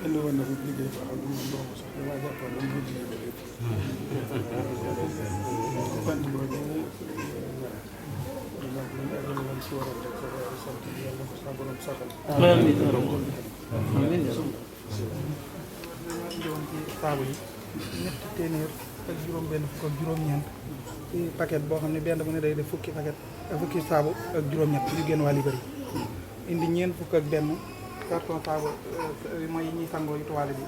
indi woon na fi liggéey boo xam ne moom doo ko sax damaa jàppoon ne mu liggéey ba lépp sant boobu donc lañ si waroon rek sa waaye sant yàlla ko sa borom saxal amiin doon ci saabu yi ñetti téeméer ak juróom benn fukk ak juróom-ñeent ci paquet boo xam ne benn bu ne day def fukki paquet fukki saabu ak juróom-ñett yu génn waa Libéry indi ñeent fukk ak benn carton saabu mooy yi ñuy sangoo yu tuwaale bi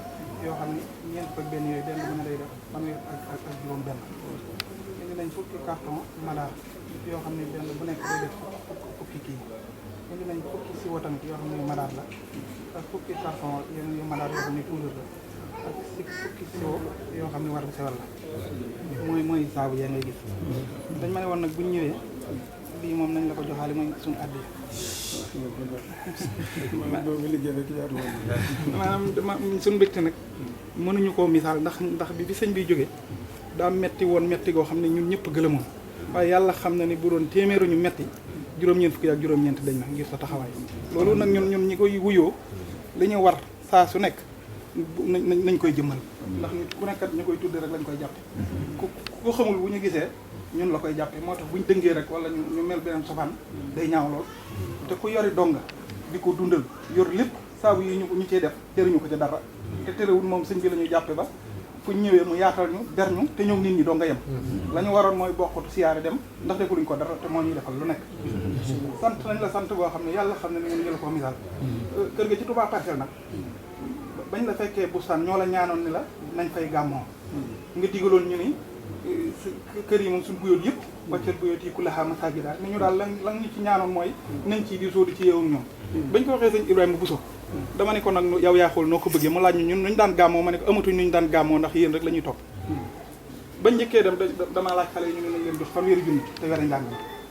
yoo xam ne ñeent fukk ak benn yooyu benn bu ne day def fanweer ak juróom benn indi nañ fukki carton madaar yoo xam ne benn bu nekk day def fukki kii indi nañ fukki siwo tamit yoo xam ne madaar la ak fukki carton yu madaar yoo xam ne poudre la ak fukki siwo yoo xam ne war bu sewal la mooy saabu yaa ngay gis dañ ma ne woon nag buñ ñëwee bii moom nañ la ko joxaale mooy suñu addi maanaam suñu mbégte nag mënuñu koo misaal ndax bi sëñ bi jógee daa metti woon metti goo xam ne ñun ñëpp gëlëmoon waaye yàlla xam na ni bu doon téeméeru ñu metti juróom-ñeent fukki ak juróom-ñeent dañ na ngir sa taxawaay loolu nag ñun ñi koy wuyoo li ñu war saa su nekk nañ koy jëmmal ndax nit ku nekkat ñu koy tudde rek lañ koy jàppe ku ko xamul bu ñu gisee ñun la koy jàppe moo tax buñ dëngee rek wala ñu mel beneen sofaan day ñaaw lool te ku yori donga di ko dundal yor lépp saabu yi ñu cee def teruñu ko ci dara te terewul moom sëñ bi la ñuy jàppe ba fu ñu ñëwee mu yaatal ñu der ñu te ñoom nit ñi doo nga yem la ñu waroon mooy bokkatu siyaare dem ndax defuluñ ko dara te moo ñuy defal lu nekk sant nañ la sant boo xam ne yàlla xam ne ni ñu la ko misaal kër ga ci Touba Parcelles nag bañ la fekkee bustaan ñoo la ñaanoon ni la nañ fay gàmmoo nga digaloon ñu ni kër yi moom suñ buyoot yëpp waccal buyoot yi ku laxaa masaji daal ni ñu daal lan ñu ci ñaanoon mooy nañ ci di sóodi ci yeewum ñoom bañ ko waxee sëñ Ibrahima Bousso dama ne ko nag yow yaa xool noo ko bëggee mu laaj ñu ñun nuñ daan gàmmoo ma ne ko amatuñ nuñ daan gàmmoo ndax yéen rek la ñuy topp bañ njëkkee dem damaa laaj xale yi ñu ne nañ leen jox fanweeri junni te were njàng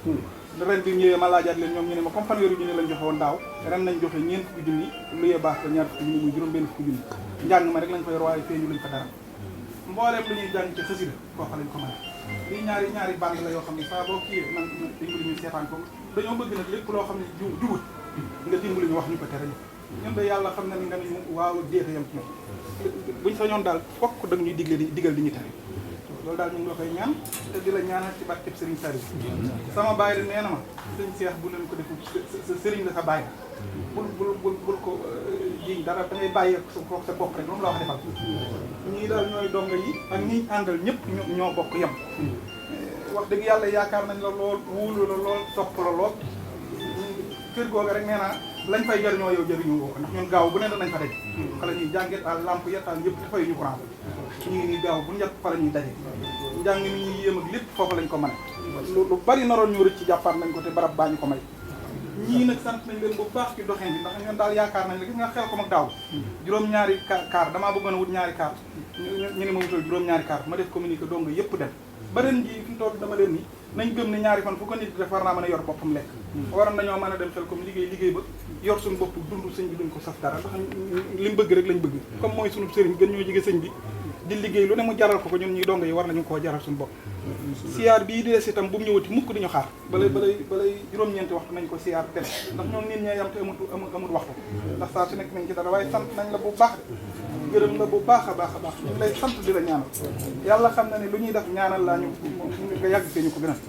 mi ren bi ñëwee ma laajaat leen ñoom ñu ne ma comme fanweeri junni lañ joxe woon daaw ren nañ joxe ñeent fukki junni lu yee baax ko ñaar fukki junni muy juróom benn fukki junni njàng ma rek lañ fa yor waaye feeñu lañ fa dara mbooleem lu ñuy jàng ci xasida foofa lañ ko mën lii ñaari band la yoo xam ne saa boo kii man dimbali ñu seetaan ko dañoo bëgg nag lépp loo xam ne jubut nga dimbali ñu wax ñu ko tere ñu ñun de yàlla xam na ni nga ni waaw déeta yam ci ñoom buñ sañoon daal fokk da ñuy digal di ñu tere loolu daal ñu ngi la koy ñaan te di la ñaanal ci barkeb Serigne Saliou sama baay de nee na ma sëñ Cheikh bu leen ko defu sa Serigne la sa baay bul ko jiñ dara da ngay bàyyi foog sa bopp rek moom la wax defal ñii daal ñooy donga yi ak ñi àndal ñëpp ñoo bokk yem wax dëgg yàlla yaakaar nañ la lool wóolu la lool topp la lool kër googa rek nee naa lañ fay jariñoo yow jariñoo ko ndax ñun gaaw bu ne nañ fa daje fa la ñuy jàngee taal lamp ya taal yëpp dafay ñu courant ñu ngi nii gaaw bu njëkk fa la ñuy daje njàng mi ñuy yéem ak lépp foofu lañ ko mën lu bari naroon ñu rëcc ci jàppaat nañ ko te barab baa ñu ko may ñii nag sant nañ leen bu baax ci doxin bi ndax ñun daal yaakaar nañ la gis nga xel ko mag daaw juróom-ñaari kaar damaa bëggoon a wut ñaari kaar ñu ne ma wutal juróom-ñaari kaar ma def communiqué dong yëpp dem ba ren jii fi mu toog dama leen ni nañ gëm ne ñaari fan fu ko nit def war naa mën a yor boppam lekk waroon nañoo mën a dem xel comme liggéey ba yor suñu bopp dund sëñ bi duñ ko saf dara ndax li mu bëgg rek lañ bëgg comme mooy sunu sëriñ gën ñoo jege sëñ bi di liggéey lu ne mu jaral ko ñun ñuy dong yi war nañu koo jaral suñu bopp siyaar bii di des itam bu mu ñëwati mukk di ñu xaar balay juróom-ñeenti waxtu nañ ko siyaar dem ndax ñoom nit ñee yam te amul waxtu ndax saa su nekk nañ ci dara waaye sant nañ la bu baax de gërëm la bu baax a baax a baax ñu ngi lay sant di la ñaanal yàlla xam na ne lu ñuy def ñaanal laa ñu nga yàgg fee ñu ko gënal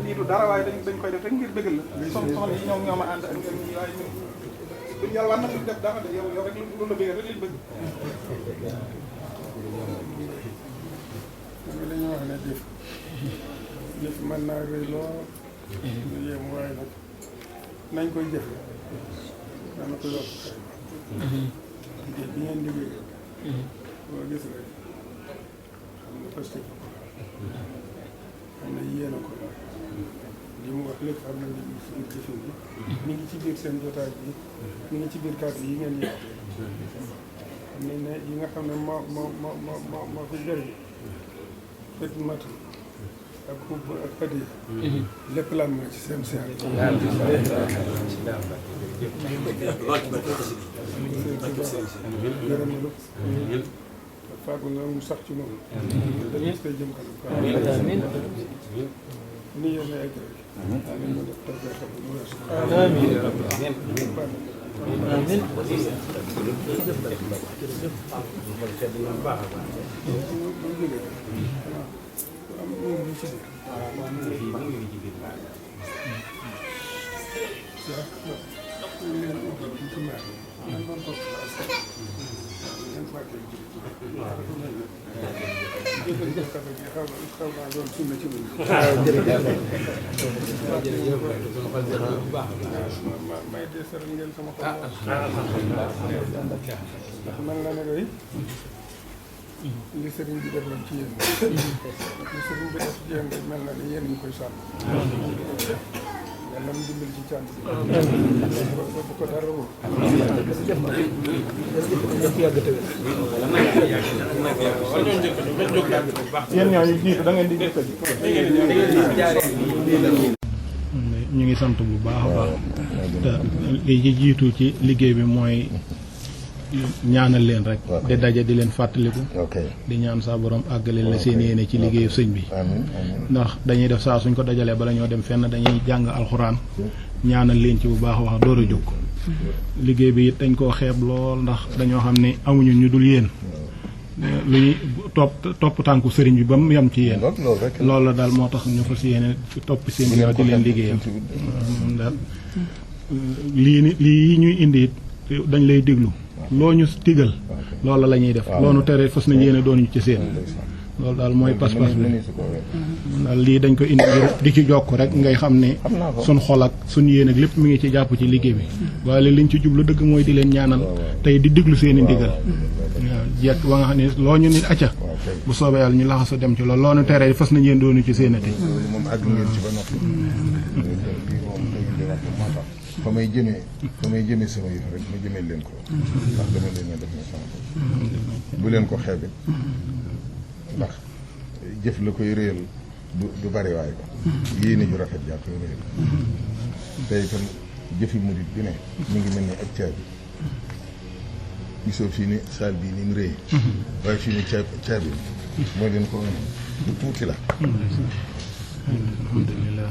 lii du dara waaye dañ koy def rek ngir bëggal la soxna yi ñoo ma ànd ak ngeen ñi waaye duñ yàlla war na ñu def dara de yow rek lu la bëggal rek liñ bëgg li ñu wax ne jëf mën naa rëy lool ñu yem waaye nag nañ koy jëf dana ko yokk liggéey bi ngeen liggéey boo gis rek xam nga parce que xam ne yéen a ko li mu wax lépp xam na ni suñu jëfin bi mi ngi ci biir seen jotaay bi mi ngi ci biir kàddu yi ngeen yàqee xam nañ ne yi nga xam ne moo fi jëriñ fekk mat ak xubb ak xëdd yi lépp lan mooy ci seen seer gërëm na lu fàggul na mu sax ci moom dañu koy jëm kanam ni yéen ay gërëm amiin li sëriñ bi def nag ci yéen li sëriñ bi def ci yéen rek mel na ni yéen ñu koy sàmm yàlla mu dimbali ci càmm bu ko dara woo yéen ñaa ñu jiitu da ngeen di jëkk ñu ngi sant bu baax a baax te li ci jiitu ci liggéey bi mooy ñaanal leen rek di daje di leen fàttaliku di ñaan saa borom àggale la seen yéene ci liggéeyu sëñ bi ndax dañuy def saa suñ ko dajalee bala ñoo dem fenn dañuy jàng alxuraan ñaanal leen ci bu baax a wax door a jóg liggéey bi it dañ koo xeeb lool ndax dañoo xam ne amuñu ñu dul yéen lu ñuy topp tànku sëriñ bi ba mu yem ci yéen loolu la daal moo tax ñu fas yéene topp seen ginnaaw di leen liggéeyam daal lii ñuy indi it dañ lay déglu loo ñu digal loolu la ñuy def loonu tere fas nañ yéene doon ñu ci seen loolu daal mooy pas-pas bi daal lii dañ ko indi ngir di ci jokk rek ngay xam ne suñ xol ak suñ yéen ak lépp mi ngi ci jàpp ci liggéey bi waaye liñ ci jublu dëgg mooy di leen ñaanal tey di déglu seen i ndigal waaw jekk ba nga xam ne loo ñu nit acca bu soobee yàlla ñu laxasa dem ci loolu loonu tere fas nañ yéen doonu ci seen ati fa may jëmee sama yëf rek ma jëmee leen ko ndax dama leen a def na sama bopp bu leen ko xeebe ndax jëf la koy réyal du bari waay ba yéene ju rafet yaa koy réyal te itam jëfi murit bi ne mu ngi mel ni ak caabi gisoo fii ni saal bii ni mu réy waaye fii ni caabi moo leen ko bu tuuti la alhamdulilah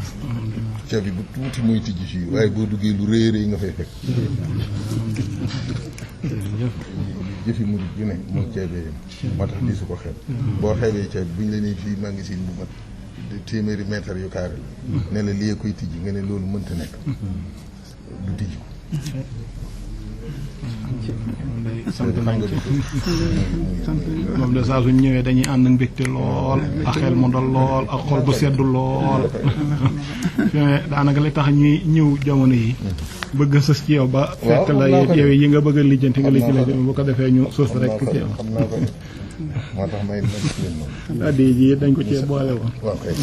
caabi bu tuuti muy tijji fii waaye boo duggee lu rëy rëy nga fay fekk jëfi murit bi ne moom caabee yam moo tax di su ko xeeb boo xeebee caabi bu ñu la nee fii magasin bu mat téeméeri mètre yu carré la ne la lii koy tijji nga ne loolu mënta nekk du tijji ko sant nañ ci moom de saa suñ ñëwee dañuy ànd ak mbégte lool ak xel mu dal lool ak xol bu sedd lool fi daanaka li tax ñuy ñëw jamono yi bëgg a sës ci yow ba fekk la yow yi nga bëgg a lijjanti nga lijjanti bu ko defee ñu sës rek ci yow moo tax may leen moom addi ji dañ ko cee boole woon waaw kay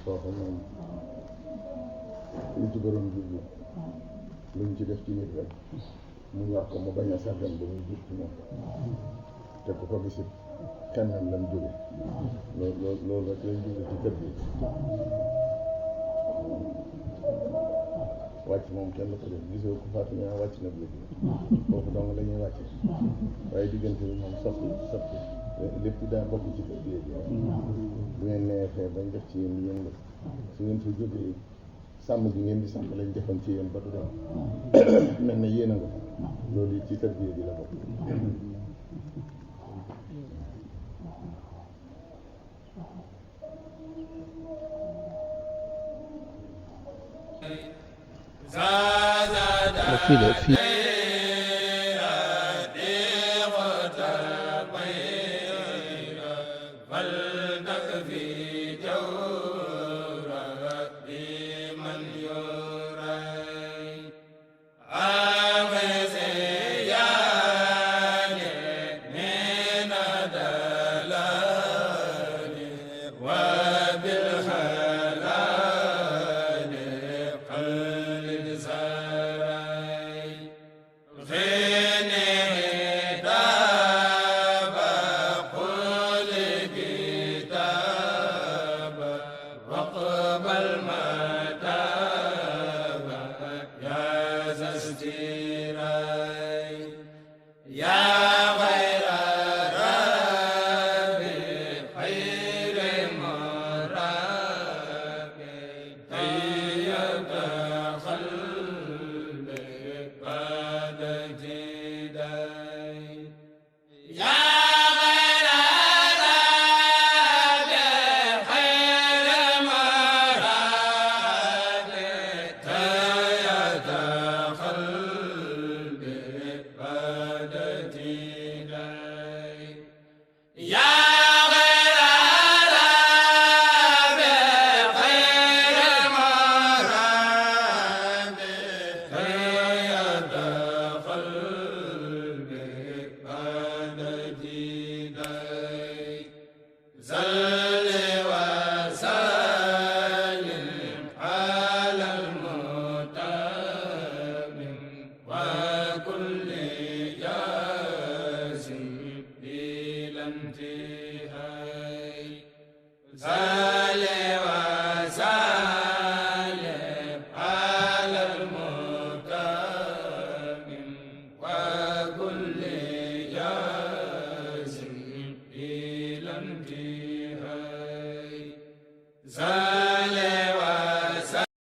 kooku moom luñ ci borom jublu luñ ci def ci nit rek mu ñor ko mu bañ a sàggan ba muy jub ci moom te ku ko gisit kennal lan jóge loolu rek lañ jublu ci kër gi wàcc moom kenn ko def gisoo ko fàtte ñaa wàcc na léegi foofu dong la ñuy wàcce waaye diggante bi moom soppi lépp daa bokk ci kër gi bu ngeen neexee bañ def ci yéen yéen la su ngeen fa jógee sàmm gi ngeen di sàmm lañ defoon ci yéen ba du dem mel na yéen a nga loolu yi ci tarbiya bi la bokk. fii de fii Zaa